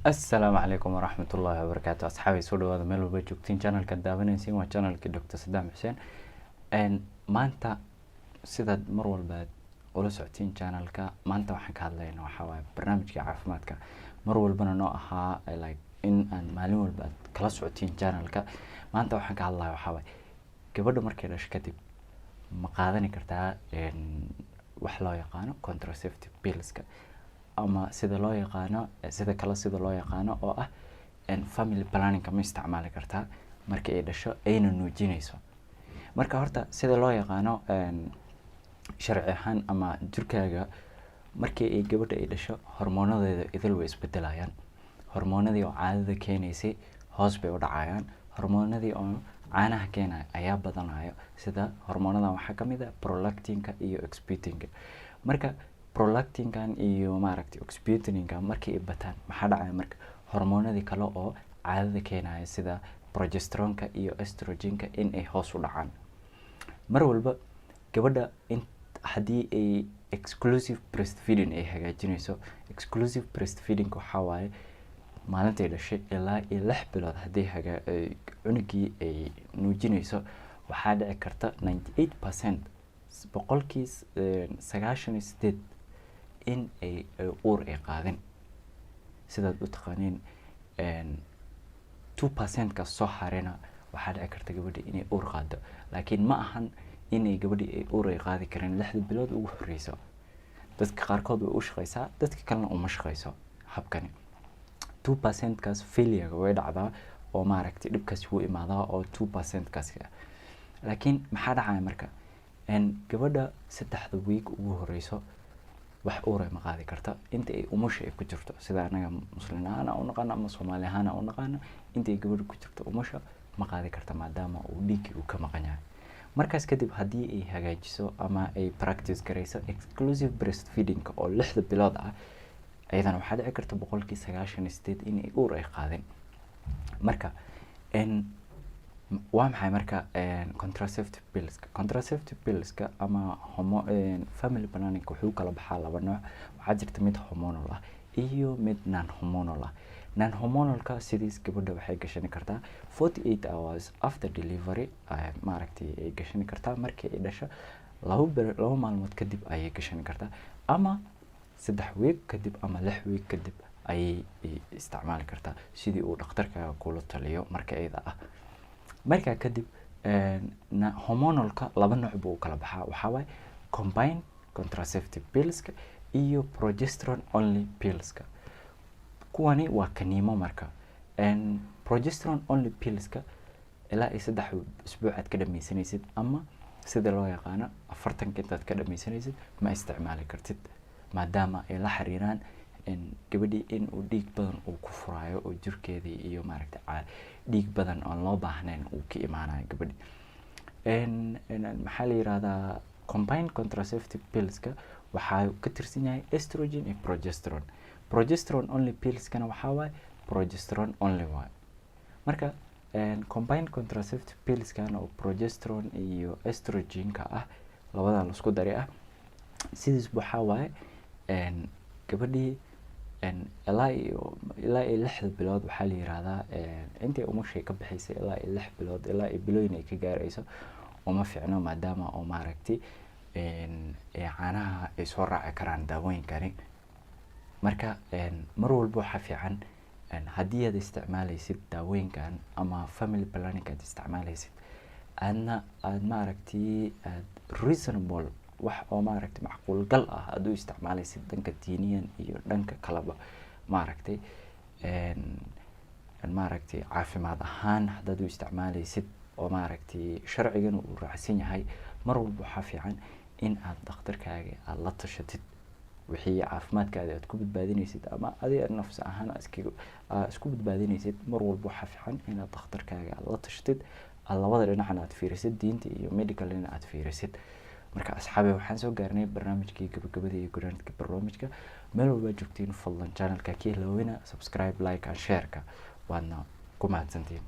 Asalaamu calaykum waraxmatullaahi wabarakaatu. Asxaabay, soo dhawaada meel walba joogtiin. Channelka daawanaysiin waa channelkii Dr Saddam Xuseen. Maanta sidaad mar walba aad ula socotiin channelka, maanta waxaan ka hadlayna waxaa waaye barnaamijka caafimaadka mar walbana noo ahaa, like in aan maalin walba aad kala socotiin channelka. Maanta waxaan ka hadlaya waxaa waaye, gabadha markay dhasho kadib ma qaadani kartaa wax loo yaqaano contraceptive pillska, ama sida loo yaqaano, sida kale sida loo yaqaano oo ah family planningka, ma isticmaali kartaa marka ay dhasho ayna nuujinayso? Marka horta sida loo yaqaano sharci ahaan ama jirkaaga, markii ay gabadha ay dhasho hormoonadeeda idil way isbedelayaan. Hormoonadii oo caadada keenaysay hoos bay u dhacayaan, hormoonadii oo caanaha keenaya ayaa badanayo. Sida hormoonadan waxaa kamid ah prolactinka iyo oxytocinka. Marka prolactinkan iyo, maaragtay, oxytocinka markii ay bataan, maxaa dhacaya? Marka hormoonadii kale oo caadada keenaya sida progesteronka iyo estrogenka in ay hoos u dhacaan. Mar walba gabadha in haddii ay exclusive breastfeeding ay hagaajinayso, exclusive breastfeeding waxaa waaye maalintay dhashay ilaa iyo 6 bilood haddii haga cunugii ay nuujinayso, waxaa dhici karta 98%, 98%, in ay uur ay qaadin. Sidaad u taqaaniin, 2% kaas soo harayna waxaa dhici karta gabadha inay uur qaado, laakiin ma ahan inay gabadhii ay uur ay qaadi karin 6da bilood ugu horeyso. Dadka qaarkood way u shaqeysaa, dadka kalena uma shaqeyso habkani. 2% kaas failure way dhacdaa oo, maaragtay, dhibkaas wuu imaadaa oo 2% kaas. Laakiin maxaa dhacaya marka gabadha 3da week ugu horeyso wax uur ma qaadi karta inta ay umusha ay ku jirto? Sida anaga Muslin ahaan aan u naqaano ama Soomaali ahaan aan u naqaano, inta ay gabadha ku jirto umusha ma qaadi karta, maadaama uu dhiiggii uu ka maqan yahay. Markaas kadib haddii ay hagaajiso ama ay practice garayso exclusive breastfeeding oo 6da bilood ah, ayadana waxaa dhici karta 98% in ay uur ay qaadeen. Marka waa maxay marka contraceptive pillska? Contraceptive pillska ama homo family planning wuxuu kala baxaa laba nooc. Waxaa jirta mid hormonal ah iyo mid non hormonal ah. Non hormonalka sidiis gabadha waxay gashani kartaa 48 hours after delivery, maaragtay, ay gashani kartaa markii ay dhasho 2 maalmood kadib ayay gashani kartaa, ama 3 week kadib ama 6 week kadib ayay isticmaali kartaa, sidii uu dhakhtarkaaga kula taliyo marka iyada ah. Markaa kadib hormonalka laba nooc buu u kala baxaa. Waxaa waaye combined contraceptive pillska iyo progesterone only pillska. Kuwani waa kaniimo. Marka progesterone only pillska ilaa iyo 3 isbuuc aad ka dhameysanaysid, ama sida loo yaqaano 40ka intaad ka dhameysanaysid, ma isticmaali kartid, maadaama ay la xiriiraan gabadhii in uu dhiig badan uu ku furaayo oo jirkeedii iyo, maaragtay, dhiig badan oon loo baahnayn uu ka imaanayo gabadhi. Maxaa la yirahdaa, combined contraceptive pillska waxaa ka tirsan yahay estrogen iyo progesterone. Progesterone only pillskana waxaa waaye progesterone only waaye. Marka combined contraceptive pillskan oo progesterone iyo estrogenka ah labadan laisku daray ah, sidiis waxaa waaye gabadhii ilaa iyo 6da bilood, waxaa la yirahdaa intay umushay ka bixaysay ilaa iyo 6 bilood, ilaa iyo bilooyin ay ka gaarayso, uma fiicno, maadaama oo, maaragtay, caanaha ay soo raaci karaan daawooyinkani. Marka mar walba waxaa fiican haddii aad isticmaaleysid daawooyinkan ama family planning aad isticmaaleysid, aadna aad, maaragtay, aad reasonable, wax oo, maaragtay, macquul gal ah aad u isticmaaleysid dhanka diiniyan iyo dhanka kaleba, maaragtay, maaragtay, caafimaad ahaan haddaad u isticmaaleysid oo, maaragtay, sharcigana uu raacsan yahay, mar walba waxaa fiican in aad dhakhtarkaaga aada la tashatid wixii caafimaadkaada aad ku badbaadineysid ama adiga nafsi ahaan iskaga isku badbaadineysid. Mar walba waxaa fiican inaad dhakhtarkaaga aad la tashatid, aad labada dhinacna aad fiirisid, diinta iyo medicalina aad fiirisid. Marka asxaabe, waxaan soo gaarnay barnaamijkii gabagabada iyo gunaanadka barnaamijka. Meel walbaa joogtiin, fadlan channelka ka ilaawina subscribe, like and shareka, waadna ku mahadsantihiin.